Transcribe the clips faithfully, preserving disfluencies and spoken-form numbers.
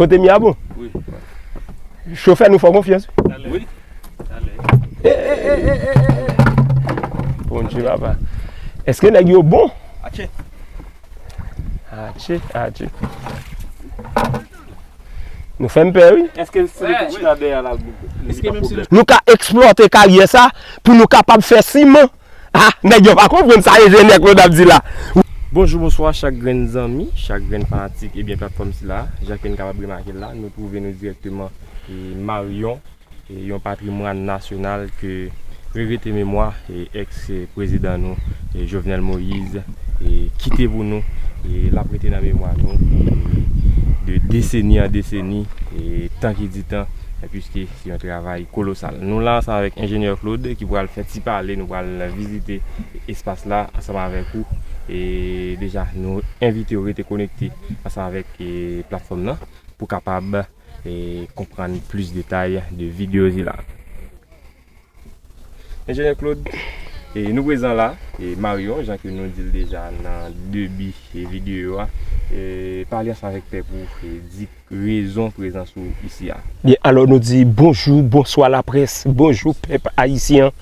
Kote mi a bon? Wi. Chofè, nou fè w konfyans. Wi. Bondye papa. Èske nèg yo bon? Atye. Atye, atye. Nou fè m pè, wi. Èske se li ki chita dèyè la? Èske menm si nou ka eksplwate karyè sa pou nou kapab fè siman? Ah, nèg yo pa konprann sa enjenyè Claude ap di la. Bonjou, bonswa chak grenn zanmi, chak grenn fanatik ebyen platfòm sila. Jan ke n kapab remake l la, nou twouve nou dirèkteman e Maryon, e yon patrimwàn nasyonal ke regrete memwa e èks prezidan nou e Jovenel Moïse e kite pou nou, e l ap rete nan memwa nou e de deseni an deseni, e tan ki di tan, e piske se yon travay kolosal. Nou la ansanm avèk enjenyè Claude ki pral fè ti pale, nou pral vizite espas la ansanm avèk ou. E deja, nou envite w rete konekte ansanm avèk e platfòm nan pou kapab e konprann plis detay de videyo sila. Enjenyè Claude, e nou prezan la, e Maryon, jan ke nou di l deja nan debi e videyo a, e pale ansanm avèk pèp ou, e di rezon prezans ou isi a. Byen, alò nou di bonjou, bonswa laprès, bonjou pèp ayisyen,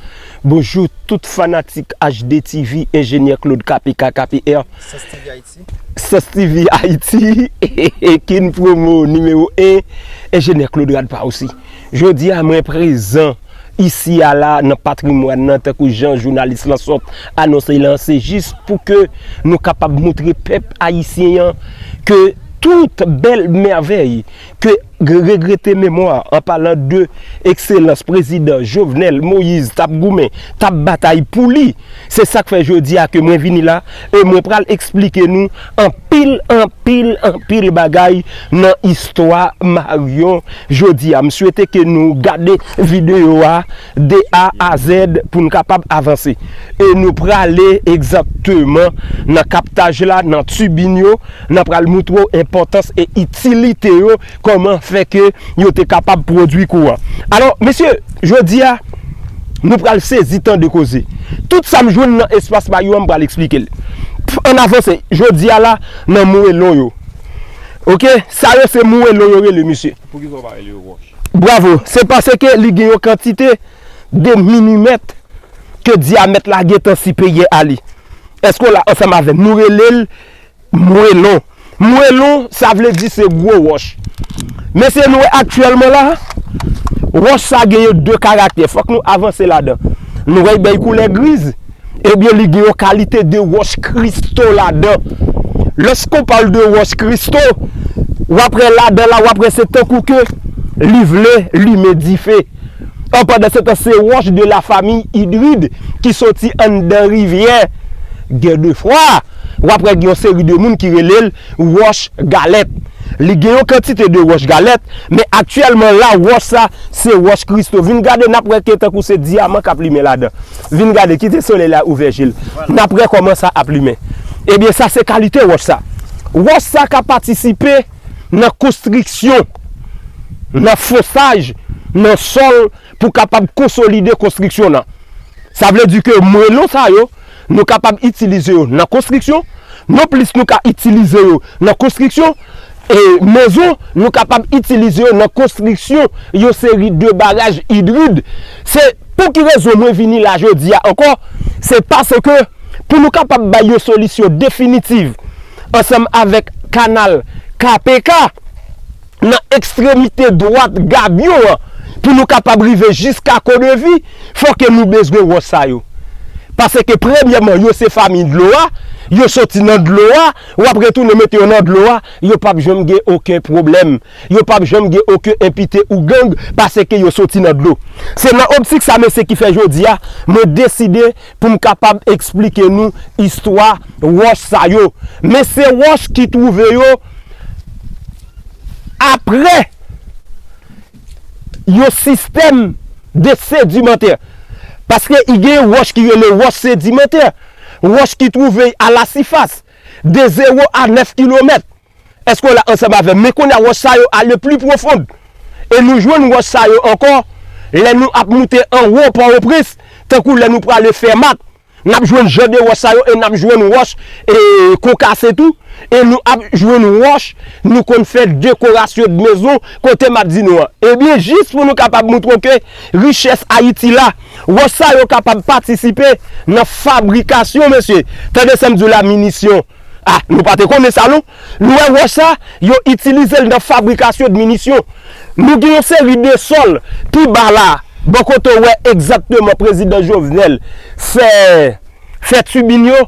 bonjou tout fanatik H D T V, enjenyè Claude K P K, K P R. Sans T V Ayiti. Sans T V Ayiti, Kin Promo nimewo en, enjenyè Claude Radpa osi. Jodi a, mwen prezan isi a la nan patrimwàn nan, tankou jan jounalis lan sot anonse lan, se jis pou ke nou kapab moutre pèp ayisyen an ke tout bèl mèvèy ke regrete memwa, an palan de ekselans prezidan Jovenel Moïse t ap goumen, t ap batay pou li. Se sa k fè jodi a ke mwen vini la, e mwen pral eksplike nou anpil, anpil, anpil bagay nan istwa Maryon jodi a. M swete ke nou gade videyo a de A a Z pou n kapab avanse. E nou prale egzakteman nan kaptaj la, nan tibin yo, n a pral moutre w enpòtans e itilite yo, kòman fè ke yo te kapab pwodui kouran. Alò, mesye, jodi a, nou pral sezi tande koze. Tout sa m jwenn nan espas Maryon an, m pral eksplike l. Ann avanse, jodi a la, nan mwelon yo. Oke, sa yo se mwelon yo rele, mesye. Poukisa w pa rele yo wòch? Bravo, se paske li gen yon kantite de milimèt ke dyamèt la gentan siperye a li. Èske w la ansanm avè m? Nou rele l mwelon. Mwelon, sa vle di se gwo wòch. Mesye, nou wè aktyèlman la, wòch sa genyen de karaktè. Fòk nou avanse ladan. Nou wè l bay koulè griz. Ebyen, li gen yon kalite de wòch kristo ladan. Lòske w pale de wòch kristo, w ap wè ladan la, w ap wè se tankou ke li vle limen dife. An pandan se tan, se wòch de la famiy idrid ki soti anndan rivyè. Gen de fwa, w ap wè gen yon seri de moun ki rele l wòch galèt. Li gen yon kantite de wòch galèt, men aktyèlman la, wòch sa, se wòch kristo. Vin gade, n ap wè ke tankou se dyaman k ap limen ladan. Vin gade, kite solèy la ouvè je l. N ap wè kòman sa ap limen. Ebyen, sa se kalite wòch sa. Wòch sa ka patisipe nan konstriksyon, nan fosaj, nan sòl, pou kapab konsolide konstriksyon nan. Sa vle di ke mwelon sa yo, nou kapab itilize yo nan konstriksyon, nonplis nou ka itilize yo nan konstriksyon, e mezon, nou kapab itilize yo nan konstriksyon yon seri de baraj idrid. Se pou ki rezon mwen vini la jodi a ankò, se paske pou nou kapab bay yon solisyon definitiv ansanm avèk kanal K P K, nan ekstremite dwat gabyon an, pou nou kapab rive jiska Kodevi, fò ke nou bezwen wòch sa yo. Paske premyèman, yo se fami dlo a, yo soti nan dlo a, w ap retounen mete yo nan dlo a, yo p ap janm gen okenn pwoblèm. Yo p ap janm gen okenn enpite ou gang, paske yo soti nan dlo. Se nan optik sa, mesye, ki fè jodi a, mwen deside pou m kapab eksplike nou istwa wòch sa yo. Men se wòch ki twouve yo apre yon sistèm de sedimantè. Paske i gen wòch ki rele wòch sedimantè, wòch ki twouve alasifas de zewo a nèf kilomèt. Èske w la ansanm avè m? Men kounye a, wòch sa yo ale pli pwofon. E nou jwenn wòch sa yo ankò lè nou ap moute anwo Pòtoprens, tankou lè nou prale Fèmat, N ap jwenn jan de wòch sa yo e n ap jwenn wòch e konkase tou. E nou ap jwenn wòch nou konn fè dekorasyon de mezon kote m ap di nou an. Ebyen, jis pou nou kapab moutre w ke richès Ayiti la, wòch sa yo kapab patisipe nan fabrikasyon, mesye. Tande sa m di w la, minisyon. Ah, nou pa te konnen sa, non? Nou wè wòch sa, yo itilize l nan fabrikasyon de minisyon. Nou gen yon seri de sòl pi ba la, bò kote w wè egzakteman prezidan Jovenel fè, fè tibin yo.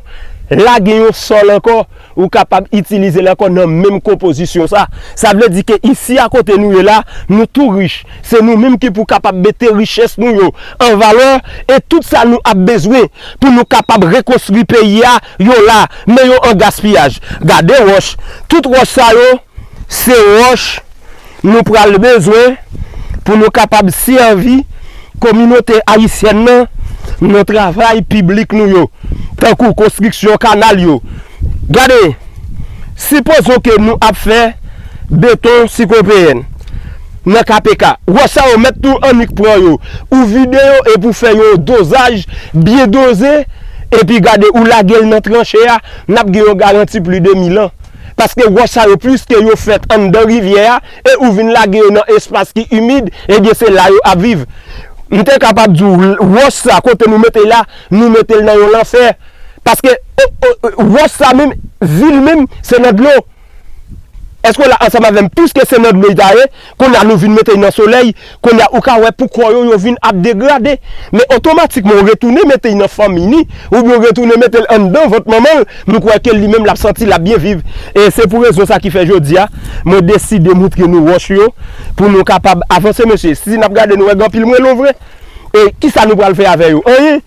La gen yon sòl ankò, ou kapab itilize l ankò nan menm konpozisyon sa. Sa vle di ke isi a kote nou ye la, nou tou rich. Se nou menm ki pou kapab mete richès nou yo an valè, e tout sa nou ap bezwen pou nou kapab rekonstwi peyi a, yo la, men yo an gaspiyaj. Gade wòch, tout wòch sa yo, se wòch nou pral bezwen pou nou kapab sèvi kominote ayisyèn nan nan travay piblik nou yo, tankou konstriksyon kanal yo. Gade, sipozon ke nou ap fè beton sikopeyèn nan K P K. Wòch sa yo mèt tou annik pran yo, ou vide yo epi w fè yon dozaj byen doze, epi gade, ou lage l nan tranche a, n ap gen yon garanti plis de mil an. Paske wòch sa yo, pliske yo fèt anndan rivyè a, e ou vin lage yo nan espas ki imid, ebyen, se la yo ap viv. M te kapab di w, wòch sa, kote nou mete l la, nou mete l nan yon lanfè. Paske, o, o, o, wòch sa menm, vi l menm, se nan dlo. Èske w la ansanm avè m? Piske se nan dlo l ta ye, kounye a nou vin mete l nan solèy, kounye a ou ka wè pou kò yo, yo vin ap degrade. Men otomatikman, w retounen mete l nan fanmi ni, oubyen w retounen mete l anndan vant manman l, m kwè ke li menm l ap santi l ap byen viv. E se pou rezon sa ki fè jodi a, mwen deside moutre nou wòch yo, pou nou kapab avanse, mesye. Si n ap gade, nou wè gen anpil mwelo vre. E kisa nou pral fè avè yo? Anyen.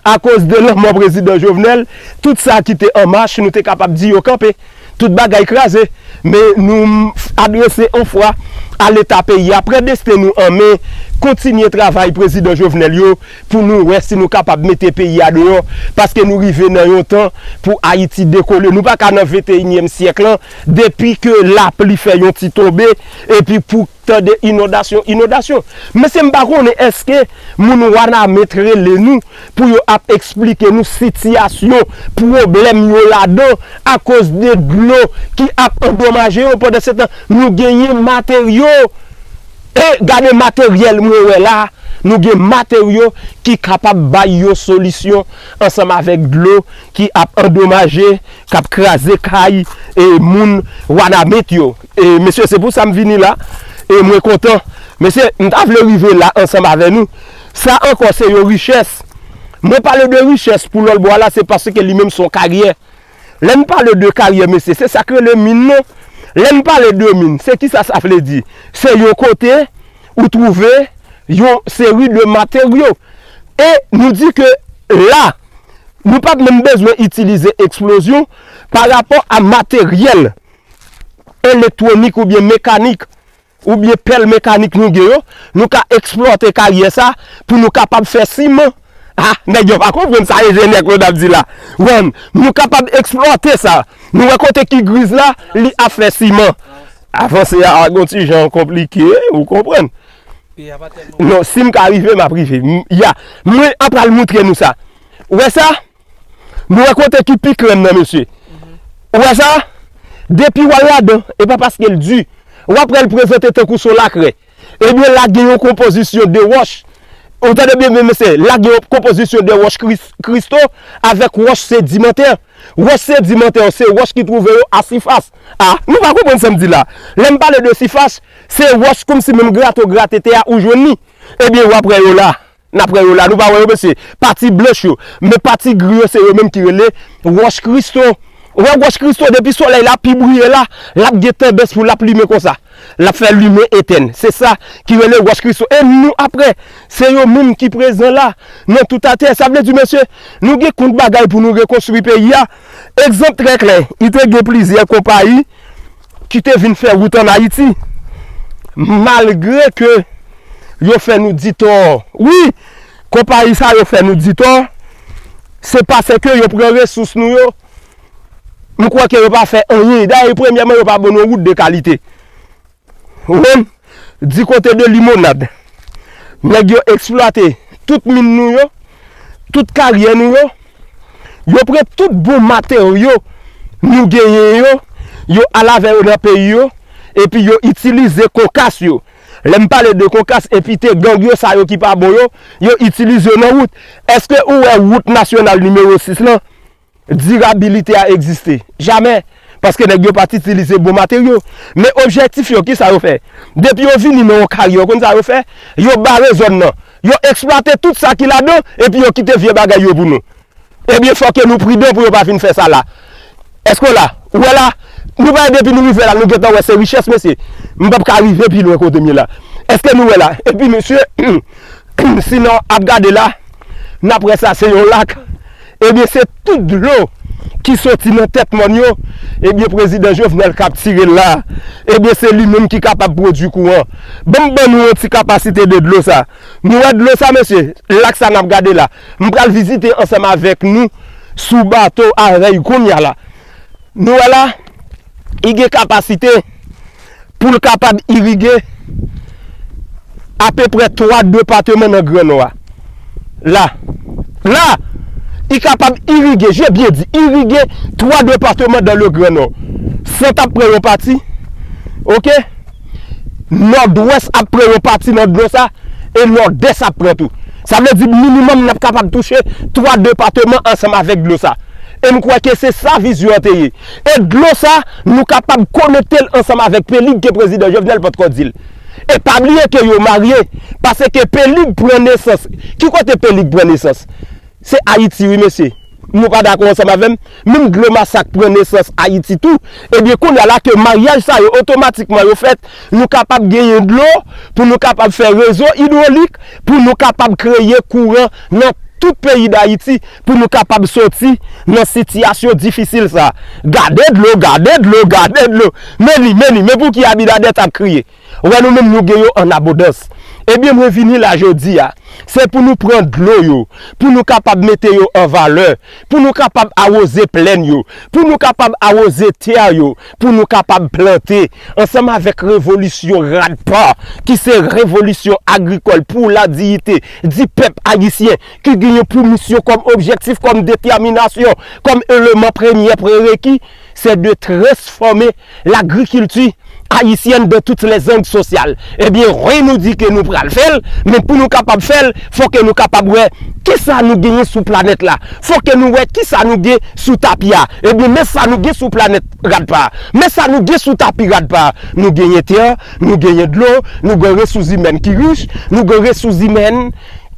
Akoz de lanmò prezidan Jovenel, tout sa ki te an mach, nou te kapab di yo kanpe. Tout bagay kraze. Men nou adrese yon fwa a Leta peyi a, pran desten nou an men, kontinye travay prezidan Jovenel yo, pou nou wè si nou kapab mete peyi a deyò, paske nou rive nan yon tan pou Ayiti dekole. Nou pa ka nan venteyinyèm syèk lan, depi ke lapli fè yon ti tonbe, epi pou tande inondasyon, inondasyon. Mesye, m pa konnen èske moun Wanament rele nou pou yo ap eksplike nou sitiyasyon, pwoblèm yo ladan akoz de dlo ki ap andomaje yo. Pandan se tan, nou genyen materyo. E gade materyèl mwen wè la, nou gen materyo ki kapab bay yo solisyon ansanm avèk dlo ki ap andomaje, k ap kraze kay e moun Wanament yo. E mesye, se pou sa m vini la. E mwen kontan. Mesye, m ta vle rive la ansanm avè nou. Sa ankò se yon richès. Mwen pale de richès pou lòt bò a la, se paske li menm se yon karyè. Lè n pale de karyè, mesye, se sa k rele min non. Lè n pale de min, se kisa sa vle di? Se yon kote ou twouve yon seri de materyo. E nou di ke la, nou p ap menm bezwen itilize eksplozyon pa rapò a materyèl elektwonik oubyen mekanik, oubyen pèl mekanik nou gen yo, nou ka eksplwate karyè sa pou nou kapab fè siman. Ah, nèg yo pa konprann sa enjenyè Claude ap di la. Wan, nou kapab eksplwate sa. Nou wè kote ki griz la, li ap fè siman. Avanse a, a gon ti jan konplike, ou konprann. Non, si m ka rive, m ap rive. M, ya, mwen an pral moutre nou sa. Ou wè sa? Nou wè kote ki pi krèm nan, mesye. Ou wè sa? Depi w al ladan, e pa paske l di. W ap wè l prezante tankou se yon lakrè. Ebyen, la gen yon konpozisyon de wòch. Ou tande byen, byen, mesye, la gen yon konpozisyon de wòch kris-, kristo avèk wòch sedimantè. Wòch sedimantè yo, se wòch ki twouve yo a sifas. Ah, nou pa konprann sa m di la. Lè m pale de sifas, se wòch kòmsi menm grate w grate tè a, ou jwenn li. Ebyen, w ap wè yo la. N ap wè yo la, nou pa wè yo, mesye. Pati blanch yo. Men pati gri yo, se yo menm ki rele wòch kristo. Ou wè wòch kristo, depi solèy la pi briye la, l ap gen tandans pou l ap limen konsa. L ap fè limen etèn. Se sa ki rele wòch kristo. E nou, apre, se yo menm ki prezan la, nan tout atè. Sa vle di, mesye, nou gen kont bagay pou nou rekonstwi peyi a. Egzanp trè klè, li te gen plizyè konpayi ki te vin fè wout ann Ayiti. Malgre ke yo fè nou di tò, wi, konpayi sa yo fè nou di tò, se paske yo pran resous nou yo. M kwè ke yo pa fè anyen. Dayè, premyèman, yo pa ban nou wout de kalite. Ou konprann? Di kote de Limonad, nèg yo eksplwate tout min nou yo, tout karyè nou yo, Yo pran tout bon materyo nou genyen yo, yo al avè yo nan peyi yo, epi yo itilize konkas yo. Lè m pale de konkas, epi te gang yo, sa yo ki pa bon yo, yo itilize yo nan wout. Èske ou wè wout nasyonal nimewo sis lan, dirabilite a egziste? Jamè. Paske nèg yo pa t itilize bon materyo. Men objektif yo, ki sa yo fè? Depi yo vini nan yon karyè, ou konn sa yo fè? Yo bare zòn nan. Yo eksplwate tout sa ki ladan, epi yo kite vye bagay yo pou nou. Ebyen, fò ke nou pridan pou yo pa vin fè sa la. Èske w la? Ou wè la? Nou pa depi nou rive la, nou gentan wè se richès, mesye. M p ap ka rive pi lwen kote m ye la. Èske nou wè la? Epi, mesye, si nou ap gade la, n ap wè sa, se yon lak. Ebyen, se tout dlo ki soti nan tèt mòn yo, ebyen, prezidan Jovenel k ap tire l la. Ebyen, se li menm ki kapab pwodui kouran. Ban m ban nou yon ti kapasite de dlo sa. Nou wè dlo sa, mesye, lak sa n ap gade la. M pral vizite ansanm avèk nou sou bato avè y kounye a la. Nou wè la, li gen kapasite pou l kapab irige apeprè twa depatman nan Gran Nò a. La, la, li kapab irige, je byen di, irige twa depatman dans le Grand Nord. Sant ap pran yon pati, oke? Nòdwès ap pran yon pati nan dlo sa, e Nòdès ap pran tou. Sa vle di minimòm n ap kapab touche twa depatman ansanm avèk dlo sa. E m kwè ke se sa vizyon an te ye. E dlo sa, nou kapab konekte l ansanm avèk pelig ke prezidan Jovenel potko di l. E pa bliye ke yo marye, paske pelig pran nesans. Ki kote pelig pran nesans? Se Ayiti, wi, mesye. Nou pa dakò ansanm avè m? Menm dlo masak pran nesans Ayiti tou. Ebyen, kounye a la ke maryaj sa yo otomatikman yo fèt, nou kapab genyen dlo pou nou kapab fè rezo idwolik, pou nou kapab kreye kouran nan tout peyi Dayiti, pou nou kapab soti nan sitiyasyon difisil sa. Gade dlo, gade dlo, gade dlo. Men li, men li, men pouki Abinader t ap kriye? Ou wè nou menm nou gen yo an abondans. Ebyen, mwen vini la jodi a, se pou nou pran dlo yo, pou nou kapab mete yo an valè, pou nou kapab awoze plèn yo, pou nou kapab awoze tè yo, pou nou kapab plante, ansanm avèk revolisyon RADPAR, ki se revolisyon agrikòl pou la diyite di pèp ayisyen, ki genyen pou misyon kòm objektif, kòm detèminasyon, kòm eleman premye prereki, se de transfòme lagrikilti ayisyèn dans toutes les angles sociales. Ebyen, wi, nou di ke nou pral fè l, men pou nou kapab fè l, fò ke nou kapab wè kisa nou genyen sou planèt la. Fò ke nou wè kisa nou gen sou tapi a. Ebyen, men sa nou gen sou planèt RADPAR. Men sa nou gen sou tapi RADPAR. Nou genyen tè, nou genyen dlo, nou gen resous imèn ki rich, nou gen resous imèn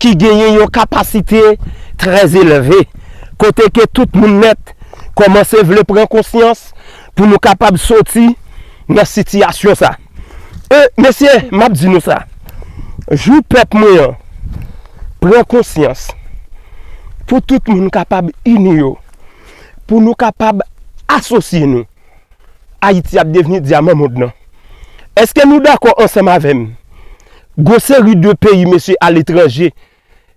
ki genyen yon kapasite trè elve. Kote ke tout moun nèt kòmanse vle pran konsyans pou nou kapab soti nan sitiyasyon sa. E, mesye, m ap di nou sa. Jou pèp mwen an pran konsyans, pou tout moun kapab ini yo, pou nou kapab asosye nou, Ayiti ap devni dyaman mond lan. Èske nou dakò ansanm avè m? Gwo seri de peyi, mesye, aletranje,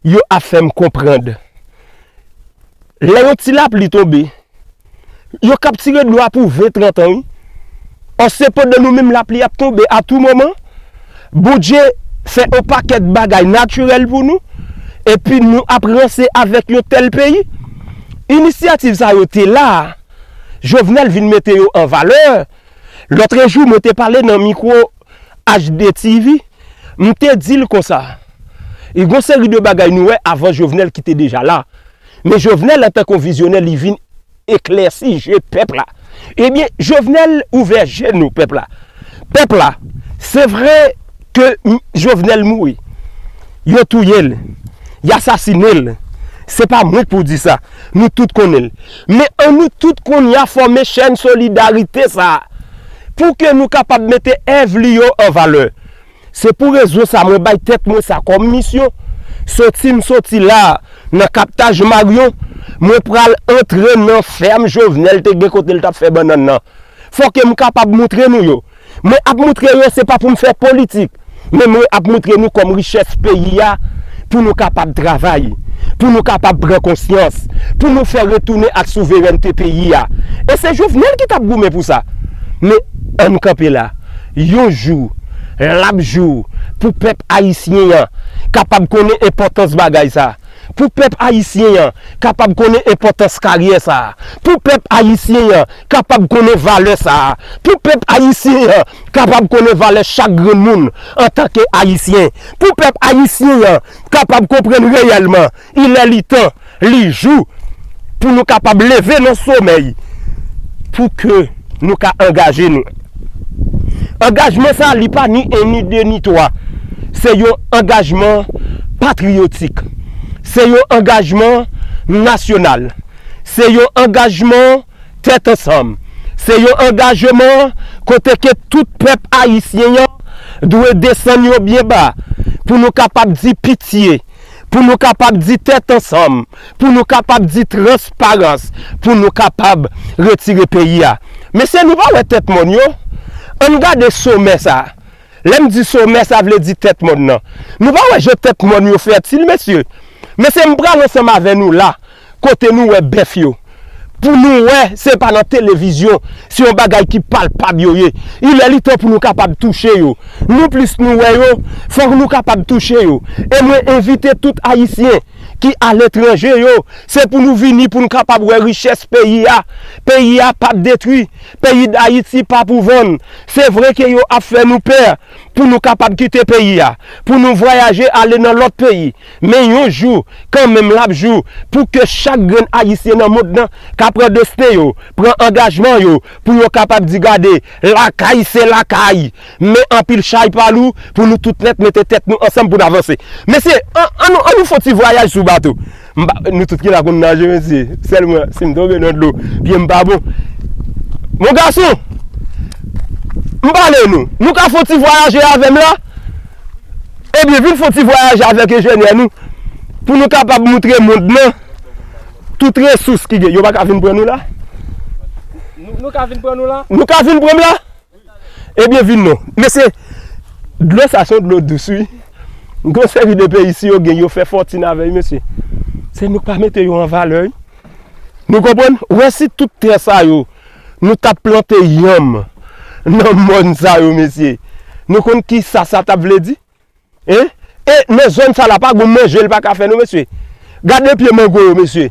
yo ap fè m konprann. Lè yon ti lapli tonbe, yo kap tire dlo a pou ven, trant an, wi. Ò, sepandan nou menm lapli ap tonbe a tou moman. Bondye fè yon pakèt bagay natirèl pou nou, epi nou ap ranse avèk yon tèl peyi. Inisyativ sa yo te la, Jovenel vin mete yo an valè. Lòtrejou, mwen te pale nan mikwo H D T V, m te di l konsa, e gon seri de bagay nou wè avan Jovenel ki te deja la. Men Jovenel, antanke yon vizyonè, li vin eklèsi je pèp la. Ebyen, Jovenel ouvè je nou, pèp la. Pèp la, se vre ke m-, Jovenel mouri. Yo touye l. Y asasinen l. Se pa mwen k pou di sa. Nou tout konnen l. Men ann nou tout kounye a fòme chèn solidarite sa a. Pou ke nou kapab mete èv li yo an valè. Se pou rezon sa mwen bay tèt mwen sa kòm misyon. Soti m soti la a, nan kaptaj Maryon, mwen pral antre nan fèm Jovenel te gen kote l t ap fè bannann nan. Fò ke m kapab moutre nou yo. Mwen ap moutre yo, se pa pou m fè politik, men mwen ap moutre nou kòm richès peyi a, pou nou kapab travay, pou nou kapab pran konsyans, pou nou fè retounen ak souverènte peyi a. E se Jovenel ki t ap goumen pou sa. Men ann kanpe la. Yon jou, l ap jou pou pèp ayisyen an kapab konnen enpòtans bagay sa. Pou pèp ayisyen an kapab konnen enpòtans karyè sa a. Pou pèp ayisyen an kapab konnen valè sa a. Pou pèp ayisyen an kapab konnen valè chak grenn moun antanke ayisyen. Pou pèp ayisyen an kapab konprann reyèlman, il est li tan, li jou, pou nou kapab leve nan somèy, pou ke nou ka angaje nou. Angajman sa, li pa ni en, ni de, ni twa. Se yon angajman patriyotik. Se yon angajman nasyonal. Se yon angajman tèt ansanm. Se yon angajman kote ke tout pèp ayisyen an dwe desann yo byen ba pou nou kapab di pitye, pou nou kapab di tèt ansanm, pou nou kapab di transparans, pou nou kapab retire peyi a. Mesye, nou pa wè tèt mòn yo? Ann gade somè sa. Lè m di somè, sa vle di tèt mòn nan. Nou pa wè jan tèt mòn yo fètil, mesye? Mesye, m pral ansanm avè nou la, kote nou wè bèf yo. Pou nou wè, se pa nan televizyon, se yon bagay ki palpab yo ye. Il est li tan pou nou kapab touche yo. Nou plis nou wè yo, fòk nou kapab touche yo. E mwen envite tout Ayisyen ki aletranje yo, se pou nou vini pou nou kapab wè richès peyi a. Peyi a p ap detwi. Peyi Dayiti pa pou vann. Se vre ke yo ap fè nou pè pou nou kapab kite peyi a, pou nou vwayaje ale nan lòt peyi. Men yon jou, kanmenm l ap jou, pou ke chak grenn Ayisyen nan mond nan ka pran desten yo, pran angajman yo, pou yo kapab di, gade, lakay se lakay, men anpil chay pa lou, pou nou tout nèt mete tèt nou ansanm pou n avanse. Mesye, an, an nou, an nou fè yon ti vwayaj sou bato. M pa, nou tout ki la konn naje, mesye. Sèl mwen, si m tonbe nan dlo, pye m pa bon. Mon gason, m pale nou. Nou ka fè yon ti vwayaje avè m la? Ebyen, vin fè yon ti vwayaje avèk enjenyè nou. Pou nou kapab moutre mond lan tout resous ki gen. Yo pa ka vin pran nou la? Nou, nou ka vin pran nou la? Nou ka vin pran m la? Ebyen, vin non. Mesye, dlo sa se yon dlo dous, wi. Gon seri de peyi, si yo gen, yo fè fòtin avè l, mesye. Se nou k pa mete yo an valè, wi. Nou konprann? Ou wè si tout tè sa yo, nou t ap plante yanm nan mòn sa yo, mesye. Nou konn kisa sa t ap vle di? Hein? E nan zòn sa la, pa gon manje l pa ka fè non, mesye. Gade pye mango yo, mesye.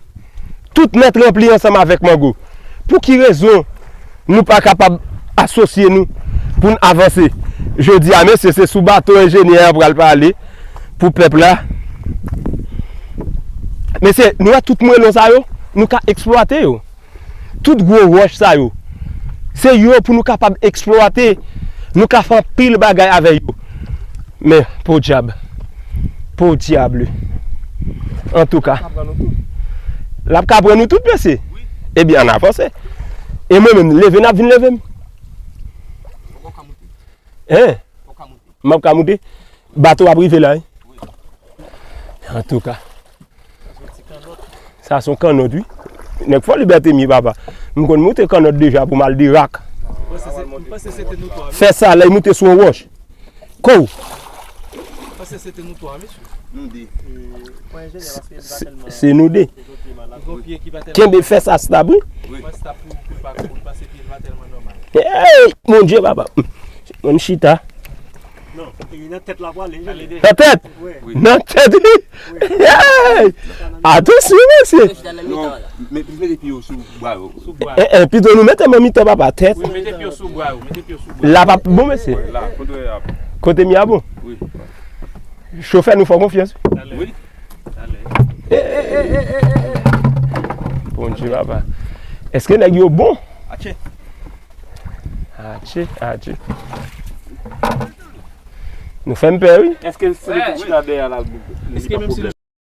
Tout nèt ranpli ansanm avèk mango. Pou ki rezon nou pa kapab asosye nou pou n avanse? Jodi a, mesye, se sou bato enjenyè a pral pale pou pèp la. Mesye, nou wè tout mwelon sa yo, nou ka eksplwate yo. Tout gwo wòch sa yo, se yo pou nou kapab eksplwate, nou ka fè anpil bagay avè yo. Men, podyab, podyab, antouka, l ap ka pran nou tout, mesye. Ebyen, ann avanse. E mwen menm, leve n ap vin leve m. Hein? M ap ka moute? Bato ap rive la, wi. Antouka. Sa se yon kannòt, wi. Nèg Fò Libète m ye, papa. M konn moute kannòt deja pou m al Derak. Fè sa, lè l moute sou yon wòch. Kou! Se, se nou de. Kenbe fè sa stab, wi. Ey, Bondye, papa. Mwen chita. Nan tèt? Nan tèt, wi. Hey! Atansyon, mesye. Non, men plis mete pye yo sou bwa yo. Eh, eh, pito nou mete m an mitan, papa, tèt. Wi, mete pye yo sou bwa yo, mete pye yo sou bwa yo. La p ap bon, mesye. Wi, la, kote a bon. Kote m ye a bon. Wi. Chofè, nou fè w konfyans. Wi. Eh, eh, eh, eh, eh, eh. Bondye, papa. Èske nèg yo bon? Atchè. Atchè, atchè. Nou fè m pè, wi. Èske si nou te chita dèyè la, li pa pwoblèm?